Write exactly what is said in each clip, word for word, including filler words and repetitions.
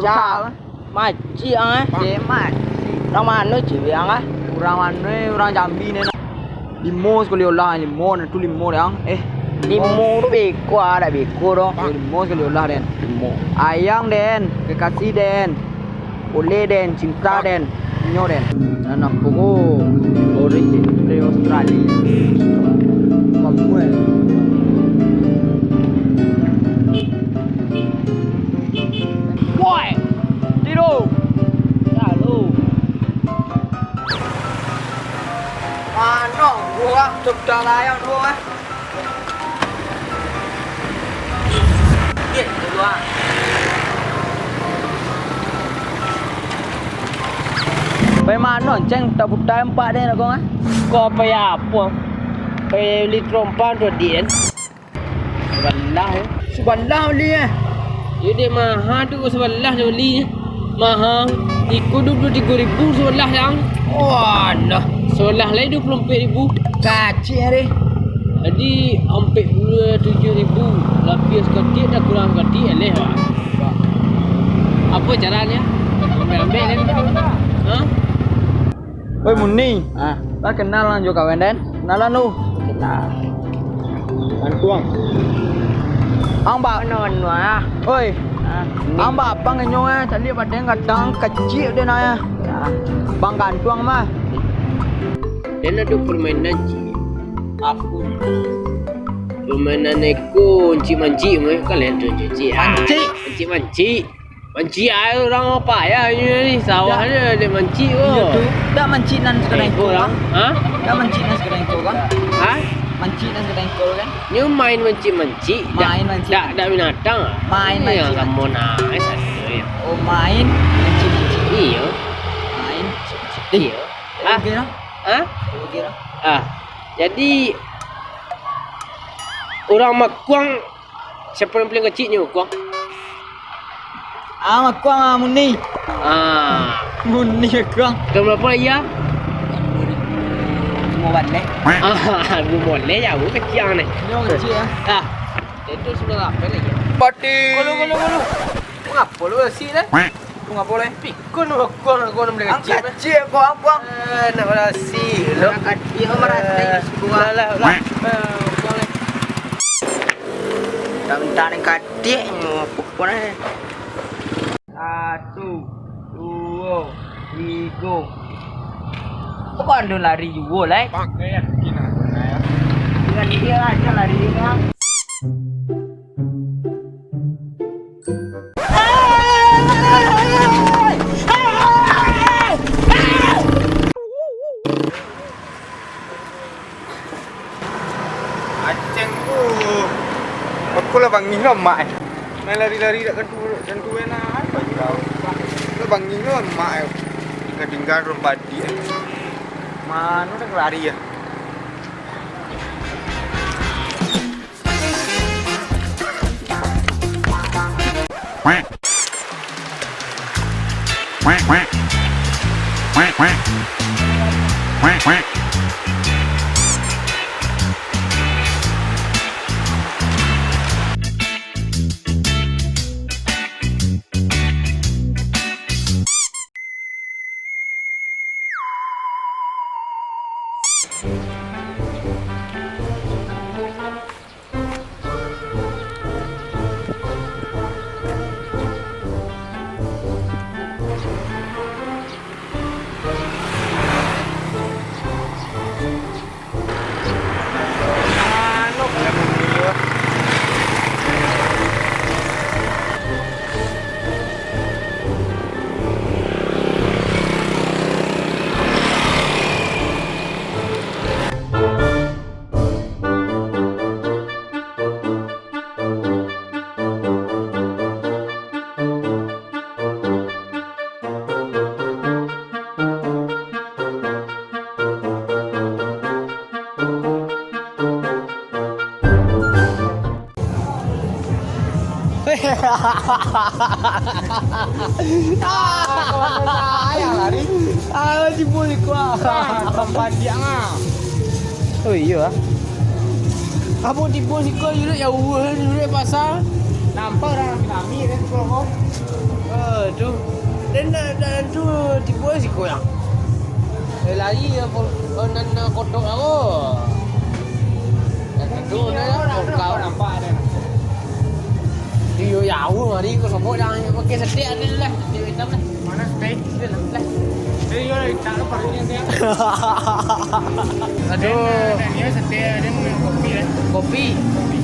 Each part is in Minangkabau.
Dah. Macik ang, eh. Cik, macik. Urang mano cewek ang, ah? Urang mano, eh? Urang Jambi ni, nah. Limo sakali olah, limo, nah, tu limo dek ang. Eh, limo tu beko, ah, dak beko doh. Eh, limo sakali olah, den. Limo. Ayang, den. Kekasih, den. Oleh, den. Cinta, den. Inyo, den. Nan apo ko? Goreng, cik. Dari Australia. Mampu, eh. Woi! Tido! Lalu. Mano gua cok dalayang tu, ah? Pai mano, Ceng? Puta-puta empat deh, kong, ah? Kau pai apo? Pai bali tarompa tu, Din. Sabalah, eh. Sabalah bali, eh. Yo, dek maha tu, sabalah tu bali. Maha. Iko duo puluah tigo ribu sabalah, yang. Walah. Sabalah lai duo puluah ampek ribu. Kacik, ari. Jadi, ampek puluah tujuah ribu. Labiah sakatiak, dah kurang sakatiak, aleh, wak. Apo caranyo? Ambek-ambek, kan? Hah? Oi, Muni. Ah. Lah kenal ang jo kawan den? Kenalan lu. Kenal. Gantuang. Ang ba- Mano, mano, ah? Oi. Ah. Ang ba pang inyo, eh? Caliak badan gadang, kacik den, eh. Ya. Bang Gantuang mah. Den ado permainan, Cik. Apo? Permainan iko, mancik-mancik, mah. Kalian tu, Cik. Ah. Mancik? Mancik-mancik. Mancik aia urang apo yo, inyo ni, sawah Dak. Nyo dek mancik ko. Iyo tu. Dak mancik nan sakadang Eh, iko ko urang. Kan? Ha? Dak mancik nan sakadang iko kan? Ha? Mancik nan sakadang iko kan? Nyo main mancik-mancik. Dak, Main mancik. Dak, dak binatang ah. Main Ini mancik. Yang kamu nangis sajo yo. Oh, main mancik-mancik. Iyo. Main mancik-mancik. Iyo. Eh, Ah. Oke lah. Ha? Oke lah. Ah. Jadi urang makuang Siapo nan paling keciknyo, Kuang? Ah, Kuang, ah, Muni. Ah. Muni, Kuang. Tahun barapo lahia? Duo ribu limo baleh. Ah, duo ribu limo baleh, jauah kecik ang ni. Jauah kecik, ah. Ah. Itu sudah lapar lagi. Pati. Kolo, kolo, kolo. Mangapo lu basik, eh? Mangapo, leh? Pikun lu, Kuang, Kuang, nak bali Ang kecik, eh. Kecik, Kuang, Kuang. Eh, nak barasi, lo. Nak kecik, kau marasai Eh, di sebuah. Lah, lah, lah. Eh, Kuang, eh. Tantang katik nyo pukul eh. Satu, duo, tigo. Kok ando lari juo lai? Pak, yakin aku, nah, ya. Dengan dia aja lari dia. Aceng, uh. Aku lah bangih lah, Mak, eh. Main lari-lari dak tentu, tentu enak. Lah bangih lah, Mak, eh. Tinggal-tinggal rumah dia, eh. Mana dah lari ya? Ah, kawan saya yang lari. Ah, tibo di kuah. Ah, tempat dia mah. Oh, iyo, ah. Apo tibo siko, iruik jauah, iruik pasar. Nampak urang rami-rami kan, siko ko. Oh, tu Nan, nan tu tibo siko yang. Eh, lari yo, pol-, oh, nan, nan kodok lah, oh. Nan tu, nan lah, kodok. Nampak ado. Iyo, jauah mari ko sobok, jangan pakai setik ado lah. Setik hitam lah. Mana setik? Ado lah. Setik yo, tak lo parunya dia. Aduh. Dan, dan dia setik, dia minum kopi lah. Kopi.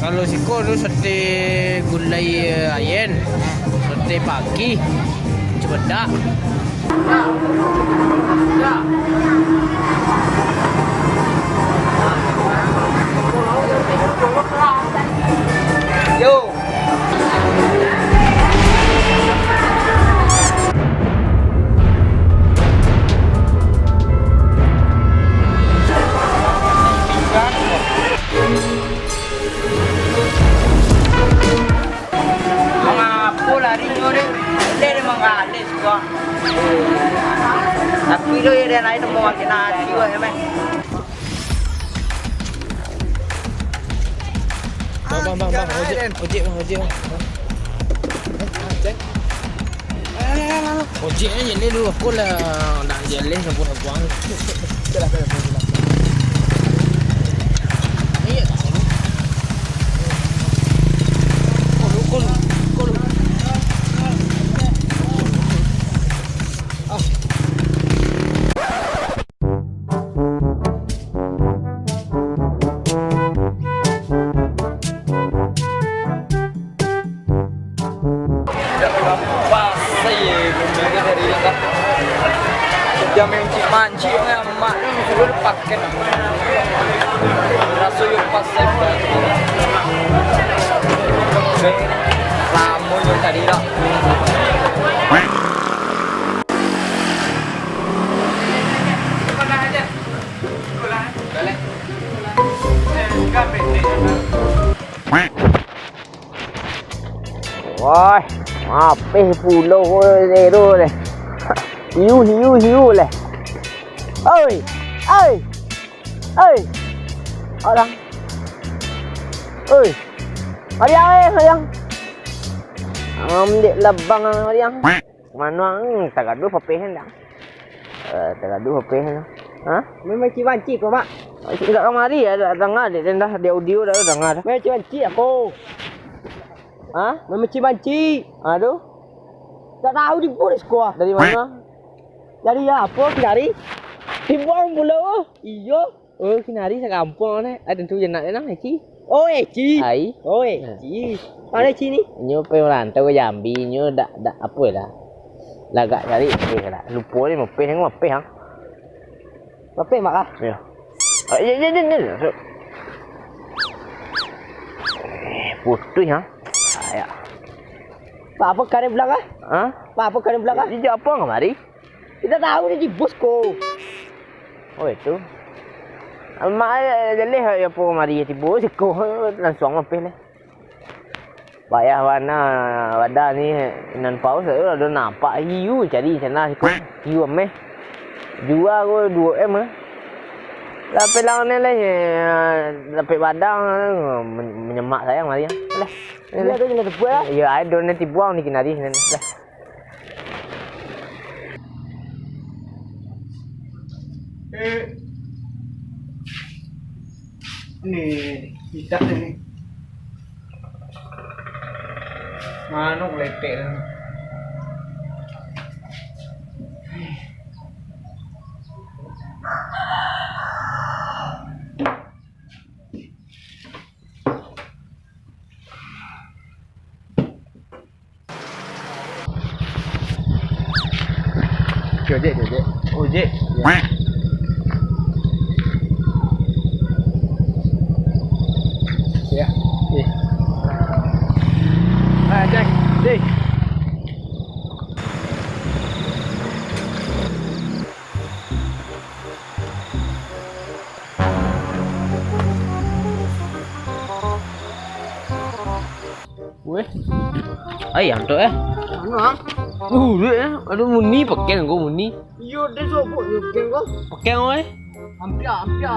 Kalau siko tu setik gulai, eh, ayen. Setik pagi. Cubedak. Yo. Mangapo lari nyo deh? Leh deh manggaleh suko. Tapi lo yo deh naik temu makin nasi wak yo meh. Bang, bang, bang, bang, ojek, ojek, bang, ojek, bang. Ojek ni jaleh dulu, aku lah nak jaleh sabuang-sabuang. Iyo. Kol, kol, kol. Ah. Pasai bumbu tu dari langkah. Jam yang cik mancik, mak tu suruh pakai. Raso yo pasai. Lamo yo tadi dah. Wah, mapeh pulo ko zero deh. Hiu, hiu, hiu leh. Oi, oi, oi. Orang. Oi. Mariang, eh, mariang. Ambiak labang, mariang. Mano ang tagaduah papeh ndak? Eh, tagaduah papeh ndak? Ha? Memang cibanci ko, Mak. Indak kamari, ado danga dek den dah, di audio dah danga dah. Memang cibanci ako. Ha? Memang cibanci. Ha, tu? Tak tahu di pun sekolah. Dari mano? Dari apo, kinari? Dibuang pulo. Iyo. Oh, kinari sakampuang ne. Ai, tantu je nak denang, Eci. Oh, Eci. Ai. Oh, Eci. Mano Eci ni? Nyo pai marantau ka Jambi, nyo dak, dak apo lah. Lagak cari mapeh lah. Lupo ni mapeh, nengok mapeh, ha. Mapeh, Mak, ah? Iyo. Ah, iyo, iyo, iyo, iyo. Eh, putuih, ha. Ah, ya. Pak, apo karen pulang, ah? Ha? Pak, apo karen pulang, ah? Iyo, apo ngamari? Indak tahu ni di bus ko. Oh, itu. Mak, eh, jaleh, eh, apo mari tibo siko, langsuang mapeh leh. Payah bana wadah ni, nan paus tu ado nampak hiu cari sana siko. Hiu ameh. Jua ko duo M, eh. Lapeh lawan ni leh, eh, lapeh badang, eh, men-, manyemak sayang mari, eh. Leh. Iyo, tu kena tepuak, ah. Iyo, ai, don ni tibuang ni kinari, leh. Eh. Ni, itak ni. Manuk letek tu. Ojek, ojek. Ojek. Ya. Eh. Ah, Jack. Deh. Weh. Ai, antok, eh. Mano, ah? Uh, duit, eh. Aduh, muni peken ko, muni. Iyo, den sobok yo peken ko. Peken ko, eh. Ampia, ampia.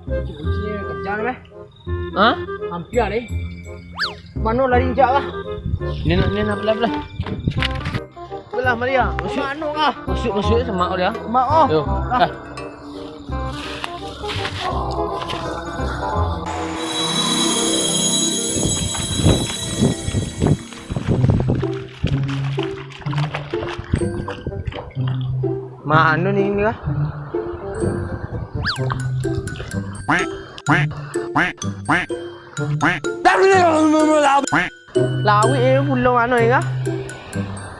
Kunci-kuncinyo kacang, eh. Hah? Ampia, eh. Mano lari jak lah. Ni nak, ni nak, belah, belah. Belah Maria. Masuak. Mano ah? Masuak, masuak samo dia. Mak oh. Yo. Ah. Mano ni, ni lah? Lawik ni pulo mano ni kah?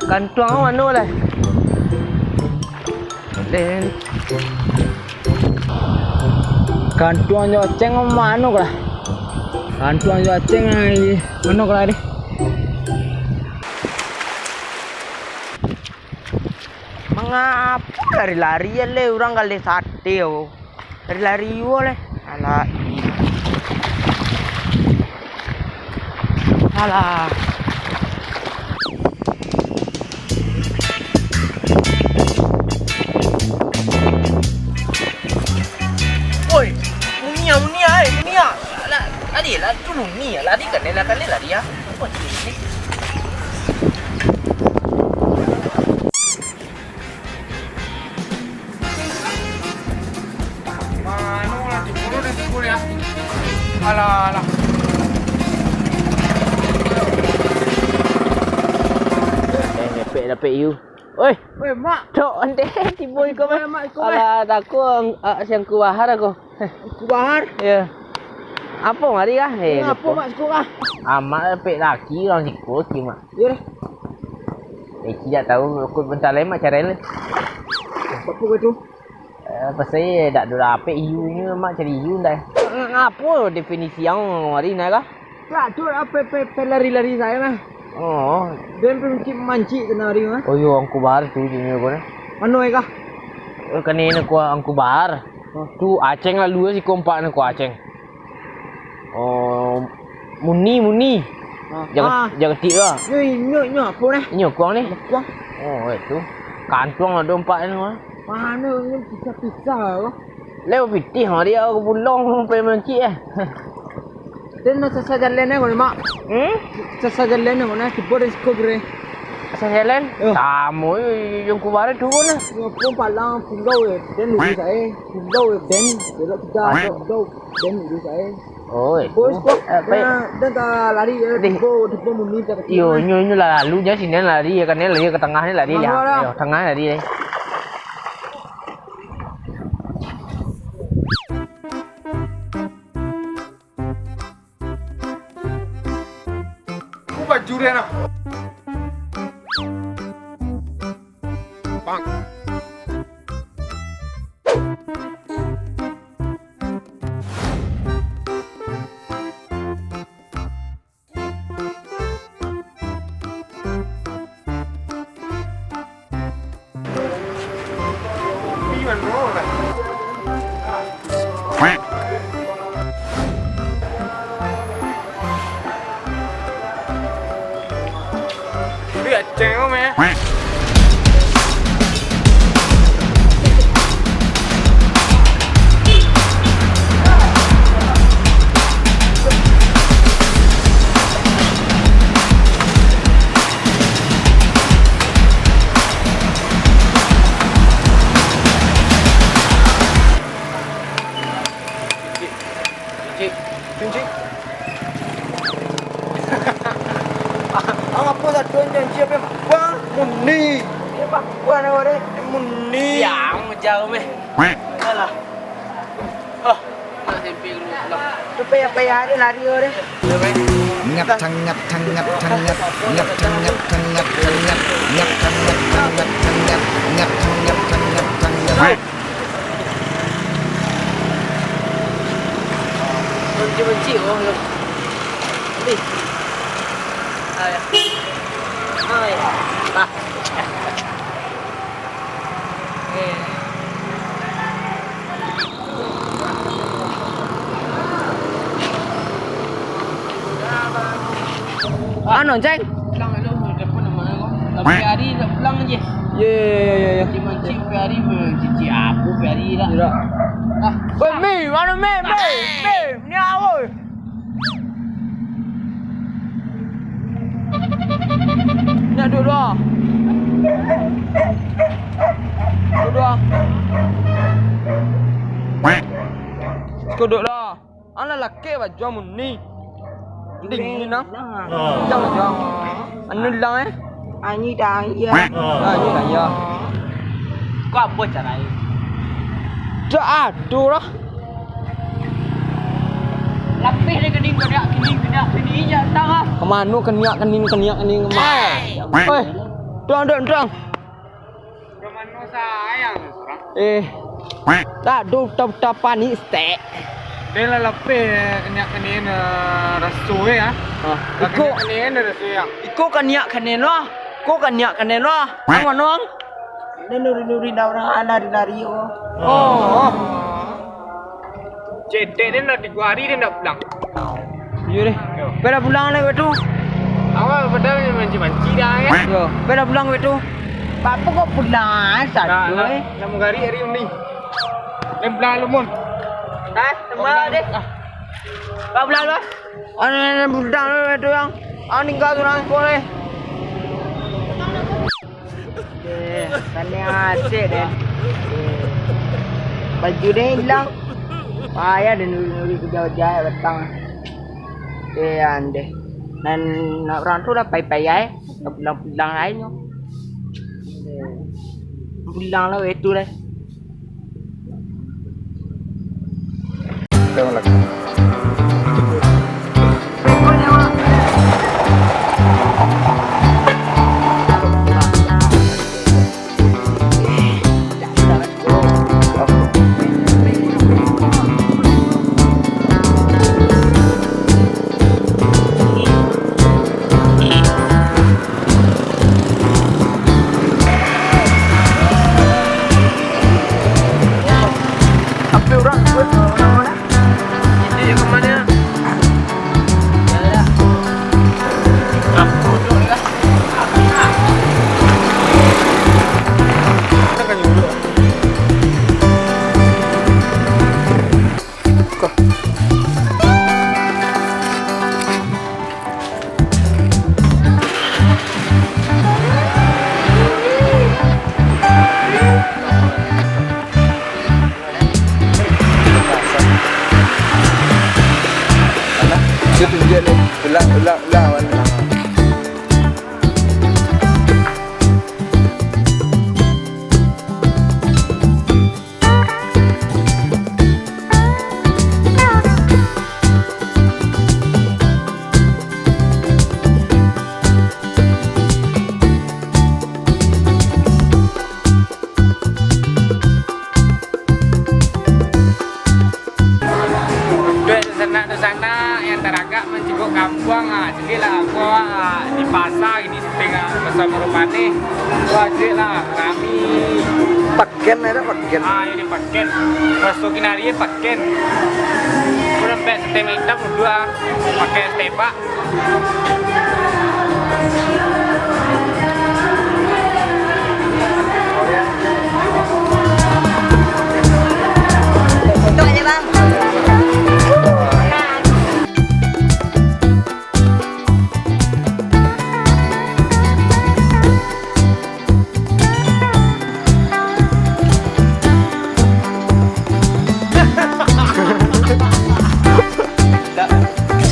Gantuang mano lah? Den. Gantuang jo aceng mano lah? Gantuang jo aceng ai, mano lah deh? Mangapo lari-lari le urang galeh sate ko? Lari-lari juo le. Alah. Alah. Oi, Munia, Munia, eh, Munia. Lah, lari lah tu Munia, lari kan lah, kan lari ah. Apa sih ni? Mano lah tibo tu, tibo ya. Alah, alah. Eh, ngepek dapek you. Oi. Oi, Mak. Tok, ande tibo iko, Mak. Mak, iko, Mak. Alah, takut ang-, ah, si Angku Bahar aku. Angku Bahar? Ya. Apo mari kah? Eh, apo, Mak, siko kah? Amak dapek laki urang siko, Mak. Iyo deh. Eh, tidak tahu, aku bentar lai, Mak, cari lai. Apo tu? Eh, pasal dak ado dapek iyunyo, Mak, cari iyun dah. Nga-, ngapo definisi ang mari nah kah? Lah, tu apo pe-, pe-, pelari-lari sayo mah. Oh. Den pe mancik-mancik tu nari mah. Oh, iyo, Angku Bahar tu jinyo ko nah. Mano eh kah? Eh, kanai nak ko Angku Bahar. Oh. Tu aceng lalu si kompak nak ko aceng. Oh, Muni, Muni. Ah, jaga, ah. Jaga tik lah. Nyo, nyo, nyo apo nah? Inyo kuang ni? Kuang. Oh, itu. Kantuang lah dompak ni mah. Mano nyo pisah-pisah ko? Lewat pitih mari aku pulang sampai mancik eh. Den nak sasa jalan eh, ko, Mak? Hmm? Sasa jalan eh, ko, nah, tibo den siko gere. Sasa jalan? Yo. Samo, yo, yo, yang kubaran turun lah. Yo, pun palang, pinggau eh, den lurus eh. Pinggau eh, den, belok tiga, pinggau, den lurus eh. Oh, itu. Bos, kok, eh, baik. Den, den tak lari eh, tibo, tibo Muni tak kecil. Iyo, inyo, inyo lah lalu je sini lari, ya kan, lari ke tengah ni lari lah. Yo, tengah lari eh. Ku bajurian ah. Bang. Wih, aceng kau, meh. Cik. Cik. Cik. Ang apo satuan janji apo yang pakuang? Muni. Yang pakuang awak deh. Muni. Ya, ang jauh meh. Alah. Oh. Nak sampai dulu pulang. Tu payah-payah ni lari awak deh. Nyap, cang, nyap, cang, nyap, cang, nyap. Nyap, cang, nyap, cang, nyap, cang, nyap. Nyap, cang, nyap, cang, nyap, cang, nyap. Nyap, cang, nyap, cang, nyap, cang, nyap. Benci-benci, oh, yo. Ni. Ah, ya. Ah, ya. Ah. Eh. Ano, Ceng? Pulang dulu, telepon nama kau. Sampai hari tak pulang je. Ye, ye, ye, ye, ye. Mancing-mancing sampai hari, mancing apo sampai hari dah. Tidak. Ah. Weh, Mi, mano Mi, Mi, Mi, ni apo? Nak duduk lah. Duduk lah. Alah lakek bajo muni. Dingin ah. Ilang bajo. Anu ilang eh. Anyi dah iya. Ah, anyi dah iya. Kok apo carai? Dak ado lah. Lapeh deh kening kaniak kening kaniak kening iya tang ah. Kamano kaniak kening kaniak kening kemano? Oi, dang dang dang. Kamano sayang surang? Eh, tak do uta-uta panik stek. Deh lah lapeh kaniak kening raso eh ah. Iko kaniak kening raso yang. Iko kaniak kening lah. Ko kaniak kening lah. Ang mano ang? Dah nuri-nuri dah urang anak di lari ko. Oh. Cetek dia nak tigo hari dia nak pulang. Iyo deh. Yo. Pai lah pulang lah wek tu. Awak padahal manci-manci dah kan. Yo, pai lah pulang wek tu. Apo kok pulang satu eh? Nak mugari hari ni. Lain pulang lu mun. Hah? Sama deh. Kau pulang lu. Anu pulang lu wek tu yang. Ang ninggal tu nang ko eh. Eh, kaniak atek deh. Eh, baju deh ilang. Payah deh nuri-nuri kujau-jahek batang. Eh, andeh. Nan nak urang tu lah pai-pai ai. Dah pulang-pulang ai nyo. Eh, pulang lah weh tu deh. Sampai urang, ini yang kemana? Dia tunjuk ni. Ulang, ulang, ulang awal ni. Duit dunsanak-dunsanak yang taragak mancigok kampuang, ah, cegek lah, aku, ah, di pasar gini, syuting, ah, basamo rumah ni. Wajib lah, rami. Paken, ada paken. Ah, ini paken. Raso kinari paken. Aku lembek setem itam dua, pakai setebak.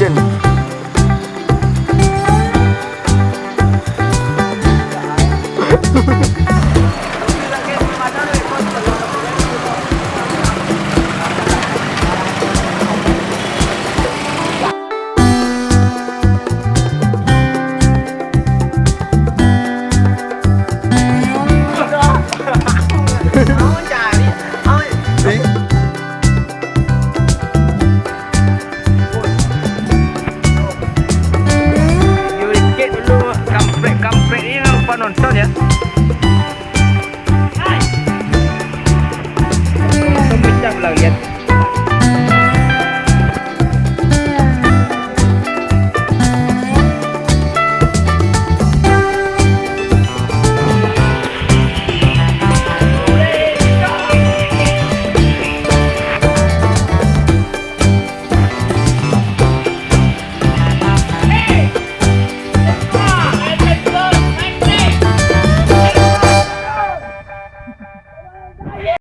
Cen. Yo, dikit dulu, kampret-kampret ni lupa nonton ya. Nonton pecah lah, lihat.